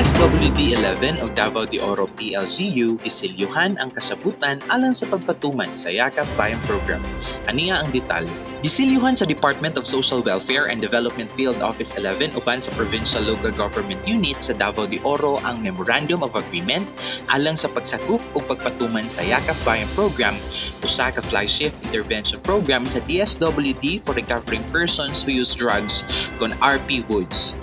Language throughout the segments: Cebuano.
DSWD 11 ug Davao de Oro PLGU gisilyuhan ang kasabutan alang sa pagpatuman sa Yakap Bayan Program. Ania ang detalye. Gisilyuhan sa Department of Social Welfare and Development Field Office 11 uban sa Provincial Local Government Unit sa Davao de Oro ang Memorandum of Agreement alang sa pagsakop ug pagpatuman sa Yakap Bayan Program, usa ka flagship intervention program sa DSWD for recovering persons who use drugs kon RP Woods.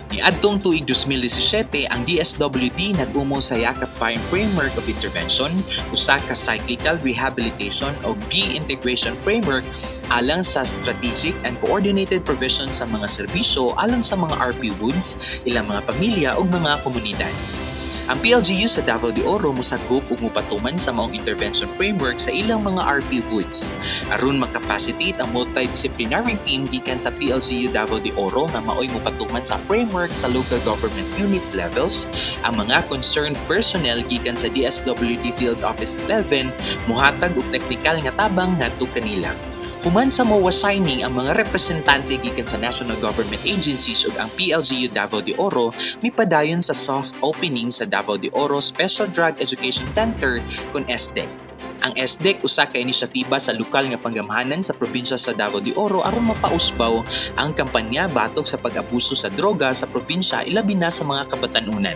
Niadtong tuig 2017, ang DSWD nag-umo sa Yakap Bayan Framework of Intervention, usa ka cyclical rehabilitation o reintegration framework alang sa strategic and coordinated provision sa mga serbisyo alang sa mga RP Woods, ilang mga pamilya ug mga komunidad. Ang PLGU sa Davao de Oro mosakop ug mopatuman sa maong intervention framework sa ilang mga RP Woods. Aron makapacitate ang multidisciplinary team gikan sa PLGU Davao de Oro nga maoy mopatuman sa framework sa local government unit levels, ang mga concerned personnel gikan sa DSWD Field Office 11 muhatag og teknikal nga tabang ngadto kanila. Human sa MOA signing, ang mga representante gikan sa national government agencies ug ang PLGU Davao de Oro mipadayon sa soft opening sa Davao de Oro Special Drug Education Center kon SDEC. Ang SDEC usa ka inisyatiba sa lokal nga panggamhanan sa probinsya sa Davao de Oro aron mapausbaw ang kampanya batok sa pag-abuso sa droga sa probinsya, ilabi na sa mga kabatanunan.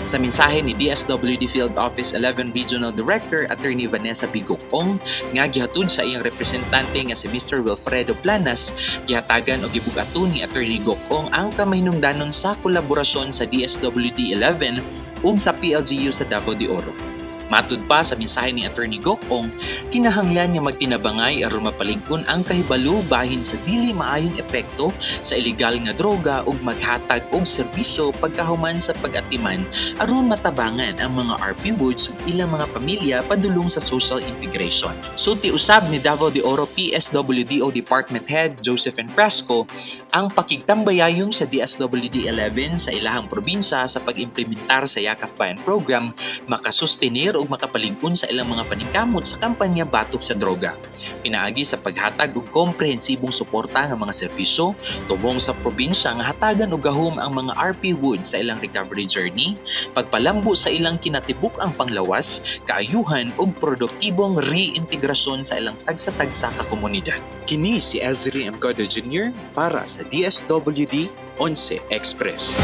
Sa mensahe ni DSWD Field Office 11 Regional Director Attorney Vanessa Bigokong nga gihatod sa iyang representante nga si Mr. Wilfredo Planas, gihatagan og gibug-aton ni Attorney Gokong ang kamahinungdanon sa kolaborasyon sa DSWD 11 ug sa PLGU sa Davao de Oro. Matud pa sa mensahe ni Attorney Gokong, kinahanglan nga magtinabangay aron mapalig-on ang kahibalo bahin sa dili maayong epekto sa ilegal nga droga ug maghatag og serbisyo pagkahuman sa pag-atiman aron matabangan ang mga RP Woods ug ilang mga pamilya padulong sa social integration. Sulti usab ni Davao de Oro PSWDO Department Head Joseph Frasco, ang pakigtambayayong sa DSWD 11 sa ilahang probinsya sa pag-implementar sa Yakap Bayan Program makasustenir ug makapalig-on sa ilang mga paningkamot sa kampanya batok sa droga. Pinaagi sa paghatag og komprehensibong suporta nga mga serbisyo tumong sa probinsya nga hatagan og gahom ang mga RP Wood sa ilang recovery journey, pagpalambo sa ilang kinatibuk-ang panglawas, kaayuhan ug produktibong reintegrasyon sa ilang tagsa-tagsa ka komunidad. Kini si Ezri M. Godo Jr. para sa DSWD 11 Express.